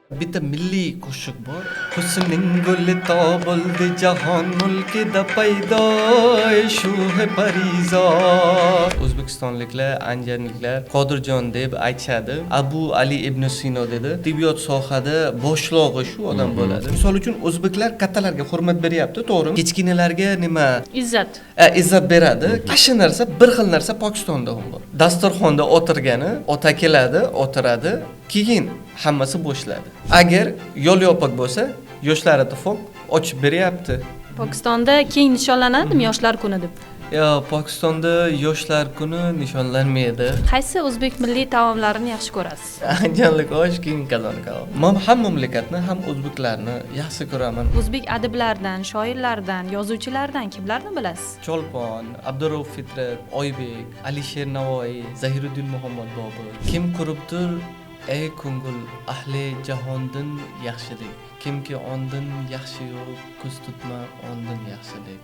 Bitta milliy qo'shiq bor. Husning guli topildi jahon mulkida paydo shu parizod. O'zbekistonliklar, andijonliklar Qodirjon deb aytishadi. Abu Ali ibn Sino dedi. Tibbiyot sohada boshlog'i shu odam bo'ladi. Misol uchun, o'zbeklar kattalarga hurmat beryapti, to'g'rimi? Kichkinalarga nima? Izzat. Izzat beradi. Shu narsa, bir xil narsa Pokistonda ham bor. Dasturxonda o'tirgani ota keladi, o'tiradi, keyin hammasi bo'shladi. Agar yo'l yopiq bo'lsa, Yoshlar ittifoq ochib beryapti. Pokistonda keng nishonlanadimi Yoshlar kuni deb? Yo, Pokistonda Yoshlar kuni nishonlanmaydi. Qaysi o'zbek milliy taomlarini yaxshi ko'rasiz? Andijonlik osh, keyin qozon kabob. Men ham mamlakatni, ham o'zbeklarni yaxshi ko'raman. O'zbek adiblaridan, shoirlaridan, yozuvchilardan kimlarni bilasiz? Cholpon, Abdurauf Fitrat, Oybek, Alisher Navoiy, Zahiriddin Muhammad Bobur. Kim quribdir ey ko'ngil ahli jahondin yaxshilik. Kimki ondin yaxshi yo'q, ko'z tutma ondin yaxshilik.